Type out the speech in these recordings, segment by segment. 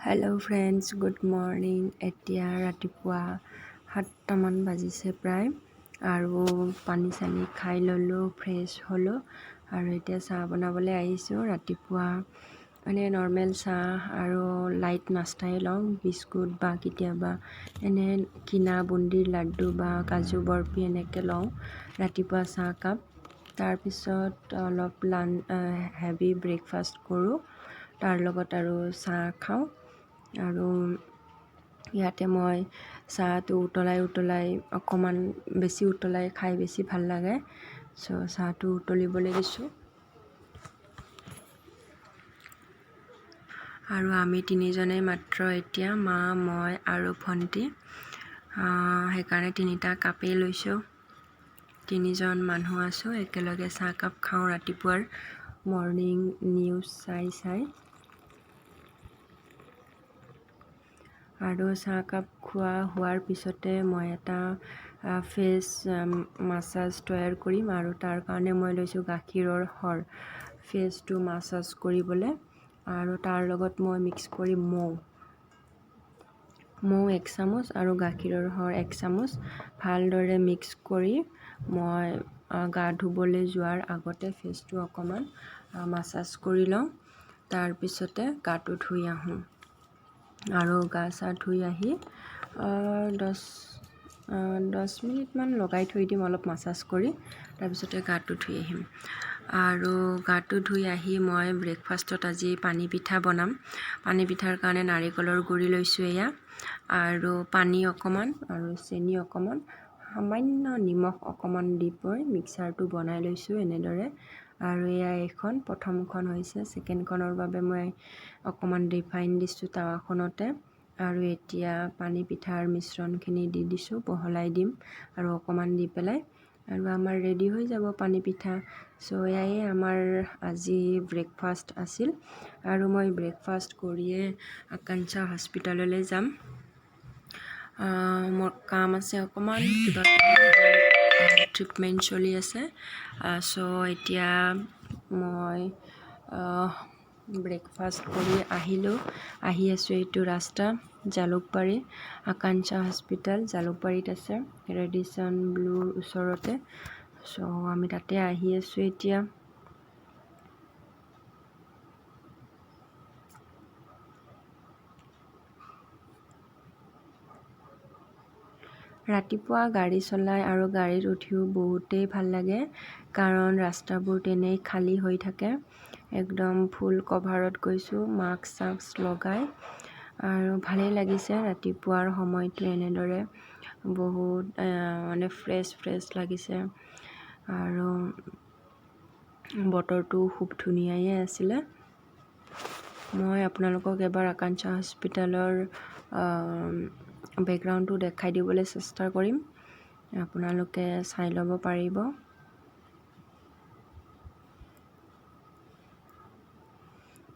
Hello friends, good morning. এতিয়া ৰাতিপুৱা 7টামান বাজিছে প্ৰায় আৰু পানী চানী খাই ল'লোঁ, ফ্ৰেছ হ'লোঁ আৰু এতিয়া চাহ বনাবলৈ আহিছোঁ। ৰাতিপুৱা মানে নৰ্মেল চাহ আৰু লাইট নাস্তাই লওঁ, বিস্কুট বা কেতিয়াবা এনে কিনা বুন্দিৰ লাড্ডু বা কাজু বৰফি এনেকৈ লওঁ ৰাতিপুৱা চাহকাপ। তাৰপিছত অলপ হেভি ব্ৰেকফাষ্ট কৰোঁ, তাৰ লগত আৰু চাহ খাওঁ। আৰু ইয়াতে মই চাহটো উতলাই উতলাই অকণমান বেছি উতলাই খাই বেছি ভাল লাগে। চ' চাহটো উতলিবলৈ দিছোঁ। আৰু আমি তিনিজনেই মাত্ৰ এতিয়া, মা, মই আৰু ভণ্টি, সেইকাৰণে তিনিটা কাপেই লৈছোঁ। তিনিজন মানুহ আছোঁ, একেলগে চাহকাপ খাওঁ ৰাতিপুৱাৰ মৰ্ণিং নিউজ চাই চাই। আৰু চাহকাপ খোৱা হোৱাৰ পিছতে মই এটা ফেচ মাছাজ তৈয়াৰ কৰিম আৰু তাৰ কাৰণে মই লৈছোঁ গাখীৰৰ সৰ ফেচটো মাছাজ কৰিবলৈ। আৰু তাৰ লগত মই মিক্স কৰিম মৌ, মৌ 1 চামুচ আৰু গাখীৰৰ সৰ 1 চামুচ ভালদৰে মিক্স কৰি মই গা ধুবলৈ যোৱাৰ আগতে ফেচটো অকণমান মাছাজ কৰি লওঁ, তাৰপিছতে গাটো ধুই আহোঁ। আৰু গা চা ধুই আহি 10 মিনিটমান লগাই থৈ দিম অলপ মাছাজ কৰি, তাৰপিছতে গাটো ধুই আহিম। আৰু গাটো ধুই আহি মই ব্ৰেকফাষ্টত আজি পানী পিঠা বনাম। পানী পিঠাৰ কাৰণে নাৰিকলৰ গুড়ি লৈছোঁ এয়া, আৰু পানী অকণমান আৰু চেনি অকণমান, সামান্য নিমখ অকণমান দি মই মিক্সাৰটো বনাই লৈছোঁ এনেদৰে। আৰু এয়া এইখন প্ৰথমখন হৈছে, ছেকেণ্ডখনৰ বাবে মই অকণমান ৰিফাইন দিছোঁ টাৱাখনতে। আৰু এতিয়া পানী পিঠাৰ মিশ্ৰণখিনি দি দিছোঁ, বহলাই দিম আৰু অকণমান দি পেলাই, আৰু আমাৰ ৰেডি হৈ যাব পানী পিঠা। চ' এয়াই আমাৰ আজি ব্ৰেকফাষ্ট আছিল। আৰু মই ব্ৰেকফাষ্ট কৰিয়ে আকাংক্ষা হস্পিটেললৈ যাম। মোৰ কাম আছে অকণমান, কিবা ট্ৰিটমেণ্ট চলি আছে। চ' এতিয়া মই ব্ৰেকফাষ্ট কৰি আহিলোঁ, আহি আছোঁ। এইটো ৰাস্তা জালুকবাৰী, আকাংক্ষা হস্পিটেল জালুকবাৰীত আছে, ৰেডিচন ব্লুৰ ওচৰতে। চ' আমি তাতে আহি আছোঁ এতিয়া। ৰাতিপুৱা গাড়ী চলাই আৰু গাড়ীত উঠিও বহুতেই ভাল লাগে, কাৰণ ৰাস্তাবোৰ তেনেই খালী হৈ থাকে। একদম ফুল কভাৰত গৈছোঁ, মাস্ক চাস্ক লগাই, আৰু ভালেই লাগিছে ৰাতিপুৱাৰ সময়টো এনেদৰে। বহুত মানে ফ্ৰেছ ফ্ৰেছ লাগিছে আৰু বতৰটো খুব ধুনীয়াই আছিলে। মই আপোনালোকক এবাৰ আকাংক্ষা হস্পিটেলৰ বেকগ্ৰাউণ্ডটো দেখাই দিবলৈ চেষ্টা কৰিম, আপোনালোকে চাই ল'ব পাৰিব।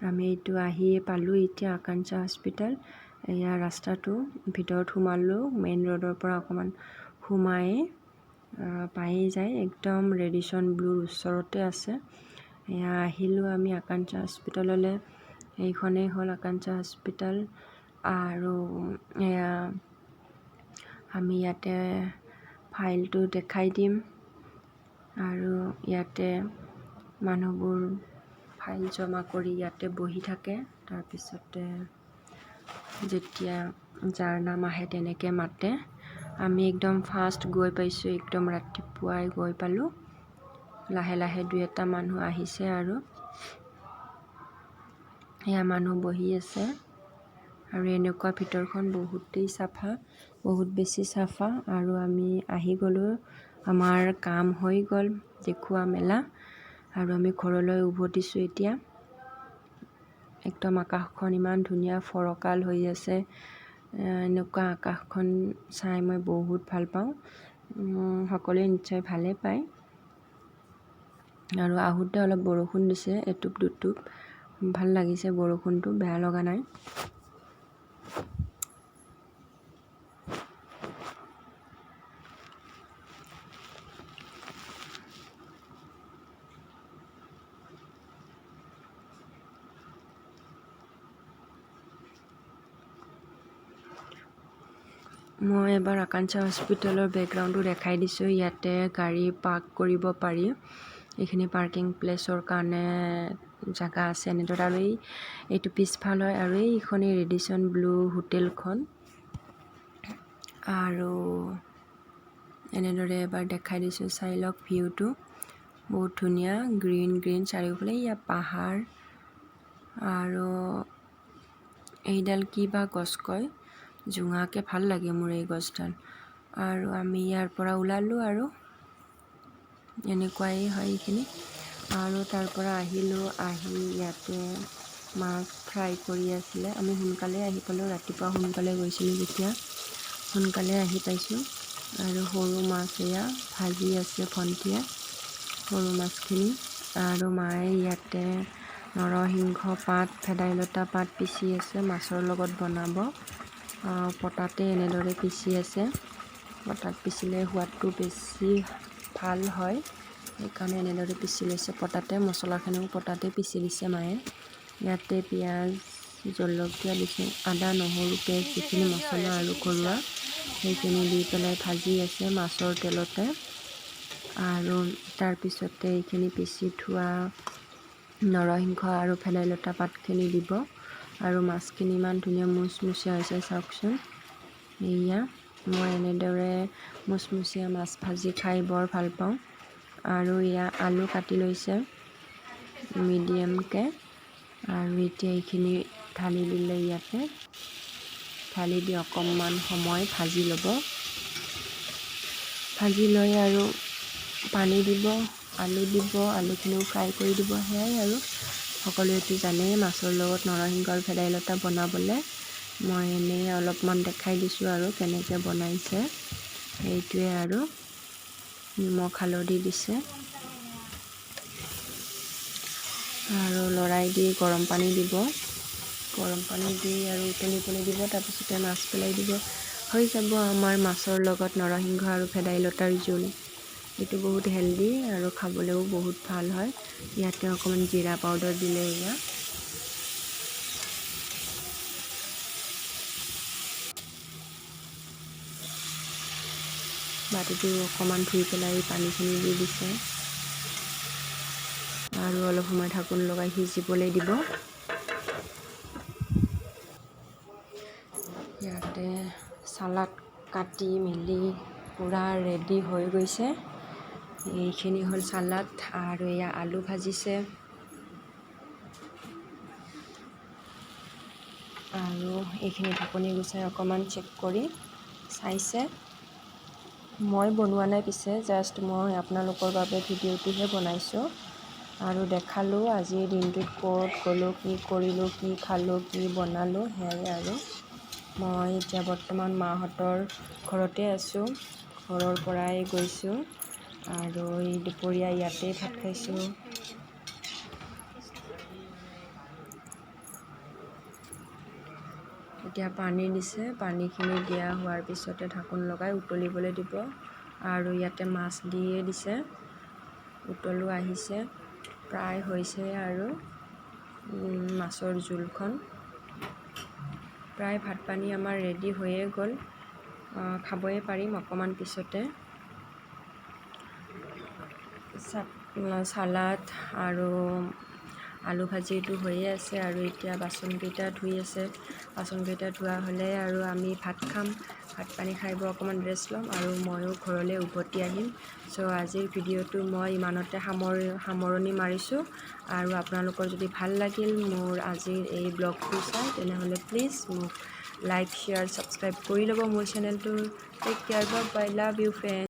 আমি এইটো আহিয়ে পালোঁ এতিয়া আকাংক্ষা হস্পিটেল। এয়া ৰাস্তাটো ভিতৰত সোমালোঁ, মেইন ৰোডৰ পৰা অকণমান সোমাই পায়েই যায়, একদম ৰেডিচন ব্লুৰ ওচৰতে আছে। এয়া আহিলোঁ আমি আকাংক্ষা হস্পিটেললৈ। এইখনেই হ'ল আকাংক্ষা হস্পিটেল। আৰু এয়া আমি ইয়াতে ফাইলটো দেখাই দিম। আৰু ইয়াতে মানুহবোৰ ফাইল জমা কৰি ইয়াতে বহি থাকে, তাৰপিছতে যেতিয়া যাৰ নাম আহে তেনেকৈ মাতে। আমি একদম ফাৰ্ষ্ট গৈ পাইছোঁ, একদম ৰাতিপুৱাই গৈ পালোঁ। লাহে লাহে দুই এটা মানুহ আহিছে আৰু এয়া মানুহ বহি আছে। আৰু এনেকুৱা ভিতৰখন বহুতেই চাফা, বহুত বেছি চাফা। আৰু আমি আহি গ'লোঁ, আমাৰ কাম হৈ গ'ল দেখুওৱা মেলা, আৰু আমি ঘৰলৈ উভতিছোঁ এতিয়া। একদম আকাশখন ইমান ধুনীয়া ফৰকাল হৈ আছে। এনেকুৱা আকাশখন চাই মই বহুত ভাল পাওঁ, সকলোৱে নিশ্চয় ভালেই পায়। আৰু আহোঁতে অলপ বৰষুণ দিছে, এটোপ দুটোপ, ভাল লাগিছে বৰষুণটো, বেয়া লগা নাই। মই এবাৰ আকাংক্ষা হস্পিটেলৰ বেকগ্ৰাউণ্ডটো দেখাই দিছোঁ। ইয়াতে গাড়ী পাৰ্ক কৰিব পাৰি, এইখিনি পাৰ্কিং প্লেচৰ কাৰণে জেগা আছে এনেদৰে। আৰু এইটো পিছফাল হয় আৰু এইখনেই ৰেডিচন ব্লু হোটেলখন। আৰু এনেদৰে এবাৰ দেখাই দিছোঁ, চাই লওক ভিউটো বহুত ধুনীয়া, গ্ৰীণ গ্ৰীণ চাৰিওফালে, ইয়াত পাহাৰ। আৰু এইডাল কি বা গছ কয়, জোঙাকৈ ভাল লাগে মোৰ এই গছডাল। আৰু আমি ইয়াৰ পৰা ওলালোঁ আৰু এনেকুৱাই হয় এইখিনি। আৰু তাৰ পৰা আহিলোঁ, আহি ইয়াতে মাছ ফ্ৰাই কৰি আছিলে। আমি সোনকালে আহি পালোঁ, ৰাতিপুৱা সোনকালে গৈছিলোঁ যেতিয়া সোনকালে আহি পাইছোঁ। আৰু সৰু মাছ এয়া ভাজি আছে ভণ্টিয়ে, সৰু মাছখিনি। আৰু মায়ে ইয়াতে নৰসিংহ পাত, ভেদাইলতা পাত পিচি আছে, মাছৰ লগত বনাব। পটাতে এনেদৰে পিচি আছে। পটাত পিচিলে সোৱাদটো বেছি ভাল হয়, সেইকাৰণে এনেদৰে পিচি লৈছে পটাতে। মছলাখিনিও পটাতে পিচি দিছে মায়ে। ইয়াতে পিঁয়াজ, জলকীয়া দিছে, আদা নহৰু পেষ্ট যিখিনি মছলা আৰু ঘৰুৱা সেইখিনি দি পেলাই ভাজি আছে মাছৰ তেলতে। আৰু তাৰপিছতে এইখিনি পিচি থোৱা নৰসিংহ আৰু ভেদাইলতা পাতখিনি দিব। আৰু মাছখিনি ইমান ধুনীয়া মুচমুচীয়া হৈছে, চাওকচোন। এয়া মই এনেদৰে মুচমুচীয়া মাছ ভাজি খাই বৰ ভাল পাওঁ। আৰু এয়া আলু কাটি লৈছে মিডিয়ামকৈ। আৰু এতিয়া এইখিনি ঢালি দিলে ইয়াতে, ঢালি দি অকণমান সময় ভাজি ল'ব। ভাজি লৈ আৰু পানী দিব, আলু দিব, আলুখিনিও ফ্ৰাই কৰি দিব, সেয়াই আৰু। সকলোৱেতো জানেই মাছৰ লগত নৰসিংহ আৰু ভেদাইলতা বনাবলৈ। মই এনেই অলপমান দেখাই দিছোঁ আৰু কেনেকৈ বনাইছে, সেইটোৱে। আৰু নিমখ হালধি দিছে আৰু লৰাই দি গৰম পানী দিব। গৰম পানী দি আৰু উতলিবলৈ দিব, তাৰপিছতে মাছ পেলাই দিব। হৈ যাব আমাৰ মাছৰ লগত নৰসিংহ আৰু ভেদাইলতাৰ জোল। এইটো বহুত হেল্ডি আৰু খাবলৈও বহুত ভাল হয়। ইয়াতে অকণমান জিৰা পাউডাৰ দিলে। এয়া বাতিটো অকণমান ধুই পেলাই পানীখিনি দি দিছে আৰু অলপ সময় ঢাকোন লগাই সিজিবলৈ দিব। ইয়াতে চালাড কাটি মেলি পূৰা ৰেডি হৈ গৈছে। এইখিনি হ'ল চালাড আৰু এয়া আলু ভাজিছে। আৰু এইখিনি ঢাকনি গুচাই অকণমান চেক কৰি চাইছে। মই বনোৱা নাই পিছে, জাষ্ট মই আপোনালোকৰ বাবে ভিডিঅ'টোহে বনাইছোঁ আৰু দেখালোঁ আজিৰ দিনটোত ক'ত গ'লোঁ, কি কৰিলোঁ, কি খালোঁ, কি বনালোঁ, সেয়াই আৰু। মই এতিয়া বৰ্তমান মাহঁতৰ ঘৰতে আছোঁ, ঘৰৰ পৰাই গৈছোঁ আৰু এই দুপৰীয়া ইয়াতেই ভাত খাইছোঁ। এতিয়া পানী দিছে, পানীখিনি দিয়া হোৱাৰ পিছতে ঢাকোন লগাই উতলিবলৈ দিব। আৰু ইয়াতে মাছ দিয়ে দিছে, উতলো আহিছে, প্ৰায় হৈছে আৰু মাছৰ জোলখন। প্ৰায় ভাত পানী আমাৰ ৰেডি হৈয়ে গ'ল, খাবয়ে পাৰিম অকণমান পিছতে। চালাড আৰু আলু ভাজিটো হৈয়ে আছে। আৰু এতিয়া বাচনকেইটা ধুই আছে, বাচনকেইটা ধোৱা হ'লে আৰু আমি ভাত খাম। ভাত পানী খাই বৈ অকণমান ৰেষ্ট ল'ম আৰু ময়ো ঘৰলৈ উভতি আহিম। চ' আজিৰ ভিডিঅ'টো মই ইমানতে সামৰণি মাৰিছোঁ। আৰু আপোনালোকৰ যদি ভাল লাগিল মোৰ আজিৰ এই ব্লগটো চাই, তেনেহ'লে প্লিজ মোক লাইক, শ্বেয়াৰ, ছাবস্ক্ৰাইব কৰি ল'ব মোৰ চেনেলটো। Take care, bye bye, love you friend.